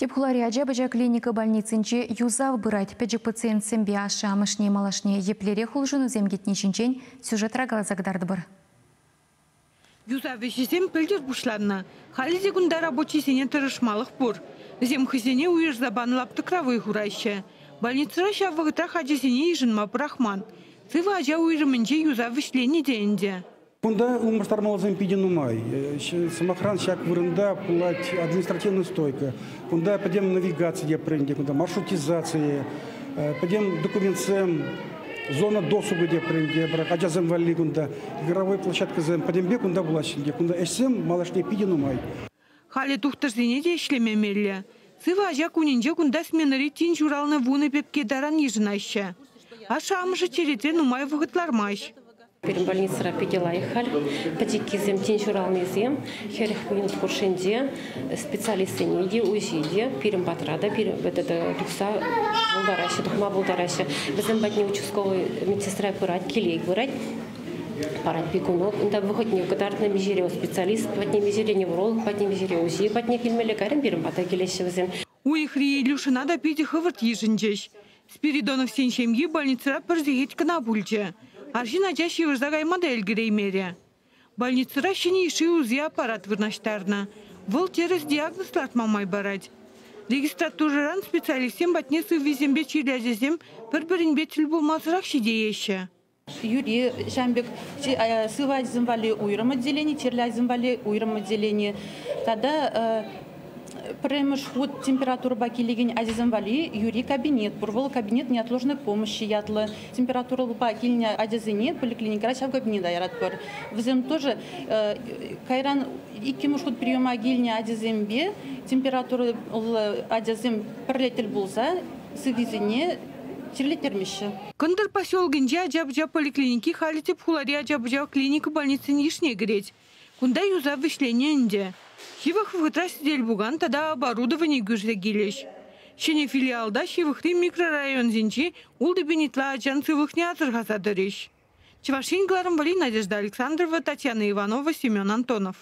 Тӗп хулари ача-пӑча клиника больницинче юсав пырать. Пӗчӗк пациентсемпе ашшӗ-амӑшне малашне еплерех улшӑнусем кӗтни ҫинчен сюжетра каласа кӑтартӑпӑр. Юсав ӗҫӗсем пӗлтӗр пуҫланнӑ. Халӗ те кунта рабочисене тӑрӑшмалӑх пур. Вӗсем хӑйсене уйӑрса панӑ лаптӑкра вӑй хураҫҫӗ. Больницӑра ҫав вӑхӑтрах ачасене йышӑнма пӑрахман. Сывӑ ача уйрӑмӗнче юсав вӗҫленнӗ те ӗнтӗ. Кунта улӑштармаллисем питӗ нумай. Сӑмахран, ҫак вырӑнта пулать административная стойка. Кунта пӗтӗм навигаци те пӗренте, кунта маршрутизаци, пӗтӗм документсем, зона досуга те пӗренте, ачасем валли кунта игровой площадкӑсем пӗтӗмпе кунта пулаҫҫӗ ӗнтӗ. Кунта ӗҫсем малашне питӗ нумай. Халӗ тухтӑрсене те ӗҫлеме меллӗ. Сывӑ ача кунӗнче кунта сменӑри тин ҫуралнӑ 10 пепке таран йышӑнаҫҫӗ. Ашшӗ-амӑшӗ черетре нумай вӑхӑт лармасть. Пирӗн больницӑра питӗ лайӑх халь. Пӗчӗккисем, тин ҫуралнисем 40 минут хушшинче специалистсене те, уҫи те пирӗн патра та тухса пултараҫҫӗ, тухма пултараҫҫӗ. Вӗсем патне участковый медсестра пырать, киле пырать. Парать бегунок. Унта вӑхӑтне кӑтартнӑ миҫере специалист патне, миҫере невролог патне, миҫере УЗИ патне килмелле. Кайран пирӗн пата килеҫҫӗ вӗсем. Уйӑхри Илюшӑна та питӗ хӑвӑрт йышӑнчӗҫ. Спиридоновсен ҫемйи больницӑра пӗр сехет кӑна пулчӗ. Арҫын ача ҫывӑрса кайма та ӗлкӗреймерӗ. Больницӑра ҫӗнӗ йышши УЗИ аппарат вырнаҫтарнӑ. Вӑл тӗрӗс диагноз лартма май парать. Регистратурӑран специалистсем патне сыввисемпе чирлӗ ачасем пӗр-пӗринпе тӗл пулмасӑрах ҫитееҫҫӗ. Юри ҫавӑн пек сывӑ ачасем валли уйрӑм отделени, чирлӗ ачасем валли уйрӑм отделени. Тата пӗрремӗш хут температурӑпа килекен ачасем валли юри кабинет пур. Вӑл кабинет неотложной помощи ятлӑ. Температурӑпа килнӗ ачасене поликлиникӑра ҫав кабинета яратпӑр. Вӗсем тоже кайран иккӗмӗш хут приема килнӗ ачасемпе температурӑллӑ ачасем пӗрле тӗл пулса сыввисене чирлеттермеҫҫӗ. Кӑнтӑр поселокӗнчи ача-пӑча поликлиники халӗ тӗп хулари ача-пӑча клиника больницин йышне кӗрет. Кунта юсав вӗҫленнӗ ӗнтӗ. Ҫывӑх вӑхӑтра сӗтел-пукан тата оборудовани кӳрсе килӗҫ. Ҫӗнӗ филиалта ҫывӑхри микрорайонсенчи 6 000 ытла ачан сывлӑхне асӑрхаса тӑрӗҫ. Чӑваш Ен кӑларӑм валли Надежда Александрова, Татьяна Иванова, Семен Антонов.